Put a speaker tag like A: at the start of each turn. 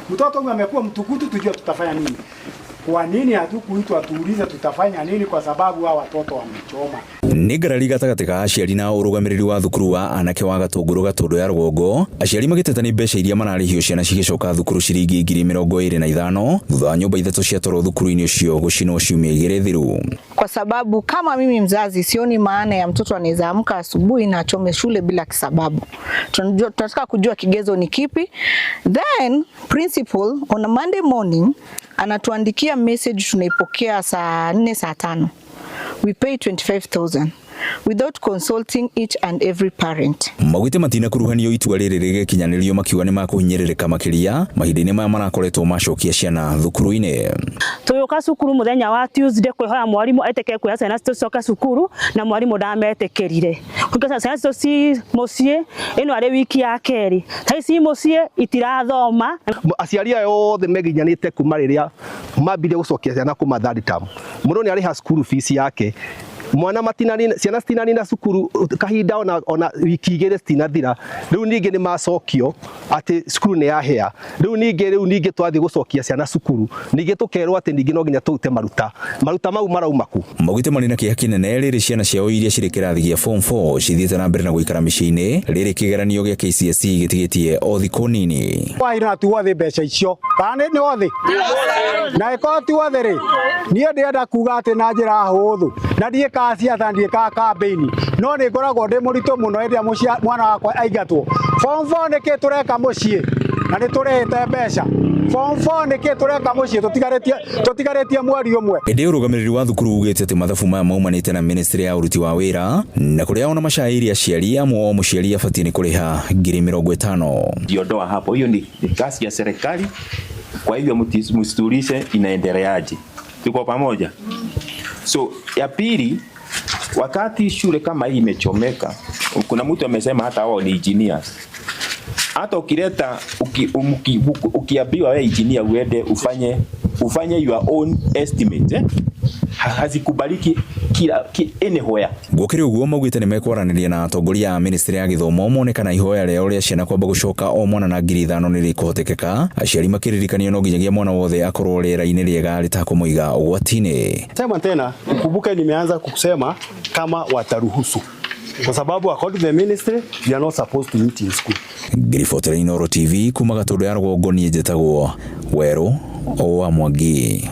A: Mtoto huyu amekuwa mtukutu, tujue tutafanya nini. Kwa nini hatukuitwa tuulize tutafanya nini? Kwa sababu hawa watoto wamechoma.
B: Nĩ ngarari gatagatĩ ka aciari na ũrũgamĩrĩri wa thukuru wa anake wa Gatũngũrũ Gatũndũ ya rũgongo. Aciari magĩteta nĩ mbeca iria mararĩhio ciana cigĩcoka thukuru, ciringi 25,000, thutha wa nyũmba ithatũ cia toro thukuru-inĩ ũcio gũcinwo ciumia 2 thiru.
C: Kwa sababu kama mimi mzazi sioni maana ya mtoto anaweza amka asubuhi na achome shule bila kisababu. Tunajua, tunataka kujua kigezo ni kipi. Then principal on a Monday morning anatuandikia message, tunaipokea saa 4, saa 5. We pay 25,000 without consulting each and every parent.
B: Maugĩte matinakuruhanio itua rĩrĩ rĩgĩkinyanĩrio, makiuga nĩ makũhinyĩrĩrĩka makĩria mahinda-inĩ maya marakoretwo macokia ciana thukuru-inĩ.
D: Tũgĩũka cukuru mũthenya wa Tuesday kwĩhoya mwarimũ etĩkĩre kuoya ciana citũ cicoke cukuru, na mwarimũ ndametĩkĩrire. Kũingĩra ciana citũ ci mũciĩ, ĩno arĩ wiki ya kerĩ thaa ici mũciĩ itirathoma.
E: Aciari aya othe meginyanĩte kuma rĩrĩa mambire gũcokia ciana kuma third term. Mũndũ nĩ arĩha school fees yake, mwana matinanina, ciana citinanina cukuru kahinda ona wiki 2 citinathira. Rĩu ningĩ nĩ macokio atĩ cukuru nĩ yahĩa. Rĩu ningĩ twathiĩ gũcokia ciana cukuru, ningĩ tũkerwo atĩ ningĩ no nginya tũrute maruta. Maruta mau marauma kũ?
B: Maugĩte marĩ na kĩeha kĩnene rĩrĩ ciana ciao iria cirĩ kĩrathi gĩa form 4 cithiĩte na mbere na gũikara mĩciĩ-inĩ rĩrĩ kĩgeranio gĩa KCSE gĩtigĩtie o thikũ nini.
A: Waira ti wothe mbeca icio kana nĩ wothe, na ĩkorwo ti wothe rĩ, niĩ ndĩrenda kuga atĩ na njĩra hũthũ, na ndiĩkaga ciaca, ndiĩkaga campaign, no nĩ ngoragwo ndĩ mũritũ mũno hĩndĩ ĩrĩa mwana wakwa aingatwo form 4. Nĩkĩ tũreka mũciĩ na nĩ tũrĩhĩte mbeca form 4? Nĩkĩ tũreka mũciĩ tũtigarĩtie mweri 1?
B: Ĩndĩ ũrũgamĩrĩri wa thukuru ugĩte atĩ mathabu maya maumanĩte na ministry ya ũruti wa wĩra na kũrĩa ona macaĩire aciari amwe o mũciari abatiĩ nĩ kũrĩha 50,000.
F: Jiondoa hapo, hiyo ni kazi ya serikali. Kwa hivyo msituulize inaendeleaje. Tuko pamoja? So ya pili, wakati shule kama hii imechomeka, kuna mtu amesema hata wao ni engineers. Hata ukileta ukiambiwa wewe engineer uende ufanye your own estimate, eh? Hazikubaliki kila anywhere.
B: Gũkĩrĩ ũguo, maugĩte nĩ mekwaranĩria na atongoria a ministry ya gĩthomo mone kana ihoya rĩao rĩa ciana kwamba gũcoka o mwana na 5,000 nĩ rĩkũhotekeka, aciari makĩririkanio no nginyagia mwana wothe akorwo rĩera-inĩ rĩega rĩtakũmũiga ũgwati-inĩ.
G: Sema tena, ukumbuke nimeanza kusema kama wataruhusu, kwa sababu according to the ministry we are not supposed to meet in school.
B: Ngiribotera Inooro TV kuma Gatũndũ ya rũgongo, niĩ njĩtagwo Werũ wa Mwangi.